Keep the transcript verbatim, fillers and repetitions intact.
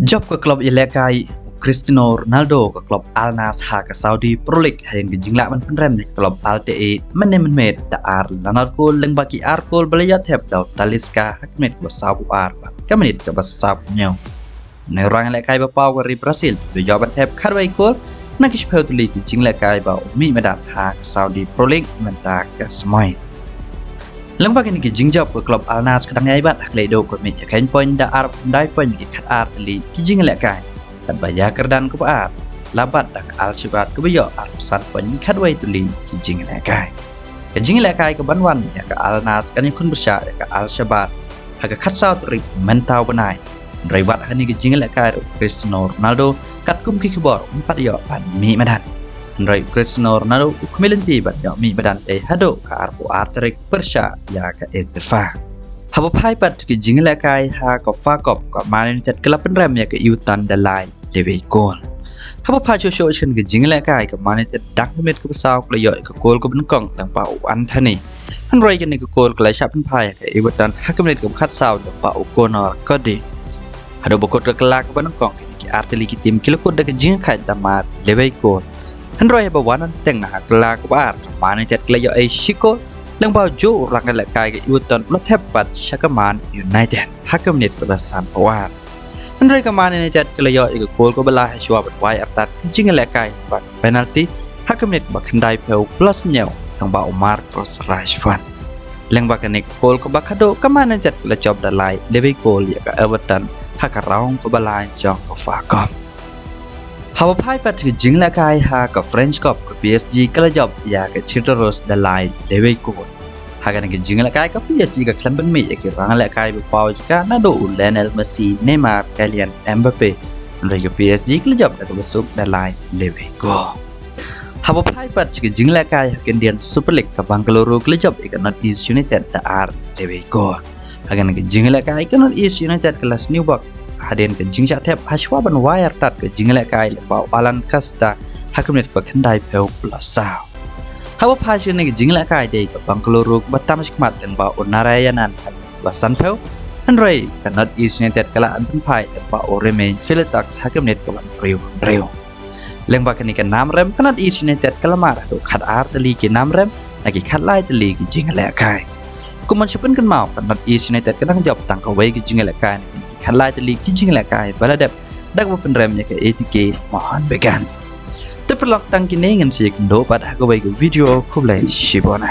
Jop ka klub ïalehkai u Cristiano Ronaldo ka klub Al Nassr ha ka Saudi Pro League ha ïing ka jinglah ban pynrem ïa ka klub Al Ittihad mynne mynmiet da ar la ar kol lyngba ki ar kol ba la ïoh thep da u Talisca ha ka minit kaba sawphew ar bad ka minit kaba sawphew hynñiew. Une u rangïalehkai ba paw ka ri Brazil u la ïoh ban thep khatwei kol na ki shiphew tylli ki jingïalehkai ba u mih madan ha ka Saudi Pro League mynta ka samoi. Lyngba kine ki jingjop ka klub Al Nassr ka dang ïai bat ha ka lehduh ka mih ïa ka point da arphew khyndai point ki khatar tylli ki jingïalehkai. Katba ïa ka kyrdan kaba ar la bat da ka Al Shahbad kaba ïoh arphew san point ki khatwei tylli ki jingïalehkai. Ka jingïalehkai kaban wan ïa ka Al Nassr kan ïakhun pyrshah ïa ka Al Shahbad ha ka khatsaw tarik mynta u bnai. Hynrei wat ha kane ka jingïalehkai ruh u Cristiano Ronaldo katkum ki khubor um pat ïoh ban mih madan. Hynrei u Cristiano Ronaldo u khmih lynti ban ïoh mih madan te haduh ka arphew ar tarik pyrshah ïa ka Al Ittihad. Haba phai pat ki jingïalehkai ha ka F A Cup ka Man United ka la pynrem ïa ka Everton da lai lewei kol. Haba phai shuh shuh sha kane ka jingïalehkai ka Man United dang ha ka minit kaba saw ka la ïoh ïa ka kol kaba nyngkong lyngba u Antony. Hynrei kane ka kol ka la shah pynphai ïa ka Everton ha ka minit kaba khatsaw lyngba u Conor Coady. Haduh ba kut ka kylla kaba nyngkong kine ki ar tylli ki tim ki la kut da ka jingïakhaid da mar lewei kol. Hynrei haba wan teng na ka kylla kaba ar ka Man United ka la ïoh ei shi kol lyngba u Joe u rangïalehkai ka Everton u la thep pat sha ka Man United ha ka minit kaba sanphew ar. Hynrei ka Man United ka la ïoh ïa ka kol kaba lai ha shuwa ban wai artat ka jingïalehkai bad penalty ha ka minit kaba khyndaiphew plus hynñiew lyngba u Marcus Rashford. Lyngba kane ka kol kaba khadduh ka Man United ka la jop da lai lewei kol ïa ka Everton ha ka round kaba lai jong ka F A Cup. Haba phai pat ki jingïalehkai ha ka French Cup ka P S G ka la jop ïa ka Charleroi da lai lewei kol. Ha kane ka jingïalehkai ka P S G ka khlem pynmih ïa ki rangïalehkai ba paw jaka naduh u Lionel Messi, Neymar, Kylian Mbappe. Hynrei ka P S G ka la jop da kaba suk da lai lewei kol. Haba phai pat ki jingïalehkai ha ka Indian Super League ka Bengaluru ka la jop ïa ka North East United da ar lewei kol. Ha kane ka jingïalehkai ka North East United ka la sniewbok hadien ka jingshah thep ha shuwa ban wai artat ka jingïalehkai lyngba u Alan Custer ha ka minit kaba khyndaiphew plus saw. Haba phai sha kane ka jingïalehkai dei ka Bengaluru kaba tam shakhmat lyngba u Narayanan ha ka minit kaba sanphew. Hynrei ka North East United ka la pynphai lyngba u Romain Faletau ha ka minit kaba hynriew hynriew. Lyngba kane ka nam rem ka North East United ka la mar haduh khatar tylli ki nam rem na ki khatlai tylli ki jingïalehkai. Kum ban sa pynkynmaw ka North East United ka dang jop tang kawei ka jingïalehkai na ki khatlai tylli ki jingïalehkai ba la dep da kaba pynrem ïa ka A T K Mohun Bagan. Te paralok tang kine ngin sa ïakynduh pat ha kawei ka video, khublei shibun.